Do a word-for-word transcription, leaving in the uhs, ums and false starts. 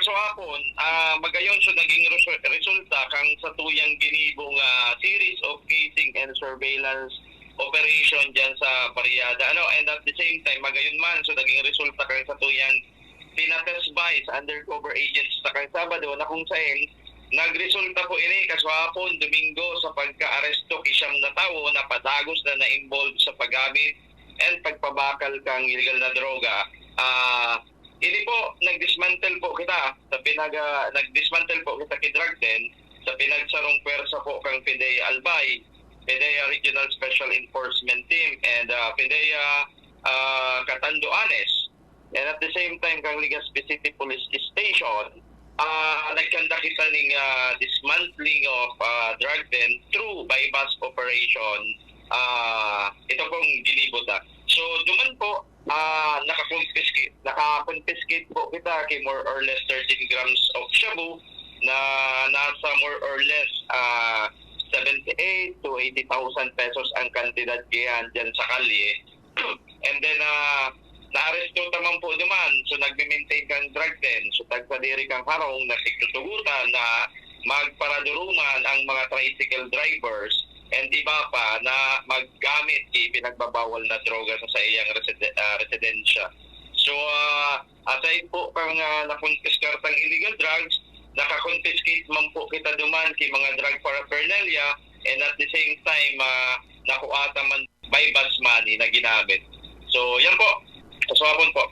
So hapon, ah, magayon so naging resu-, resulta kang satuyang ginibo nga series of casing and surveillance operation diyan sa Barriada, ano, and at the same time, magayon man so naging resulta kang satuyang pinatest by sa undercover agents sa kang Sabado, na kung saen nagresulta po ini kaswapon, Domingo, sa pagkaaresto ki siyam na tawo na padagos na na-involve sa paggamit and pagpabakal kang illegal na droga. Ah, ini po, nagdismantle po kita sa pinaga-, nagdismantle po kita ki drug den sa pinagsarong pwersa po kang PDEA Albay, PDEA Regional Special Enforcement Team, and, ah, PDEA, ah, Catanduanes. And at the same time, kang Legazpi City Police Station, ah, nagkanda kita ning, ah, dismantling of, ah, drug den through buy-bust operation. Ah, ito pong ginibo ta. So, duman po, ah, nakakonfiski-, nakakonfiscate po kita ki more or less thirteen grams of shabu na nasa more or less, ah, seventy-eight to eighty thousand pesos ang kantidad diyan, diyan sa kalye. And then, ah, naaresto ta man po duman. So, nagme-maintain kang drug den. So, tagsadiri kang harong na sigtutugutan na magparadurungan ang mga tricycle drivers and iba pa na maggamit ki pinagbabawal na droga sa saiyang reside-, ah, residensya. So, ah, aside po kang, ah, nakonpiskar tang illegal drugs, nakakonfiscate man po kita duman ki mga drug paraphernalia, and at the same time, ah, nakua ta man buy-bust money na ginamit. So, yan po. Kaswapon po.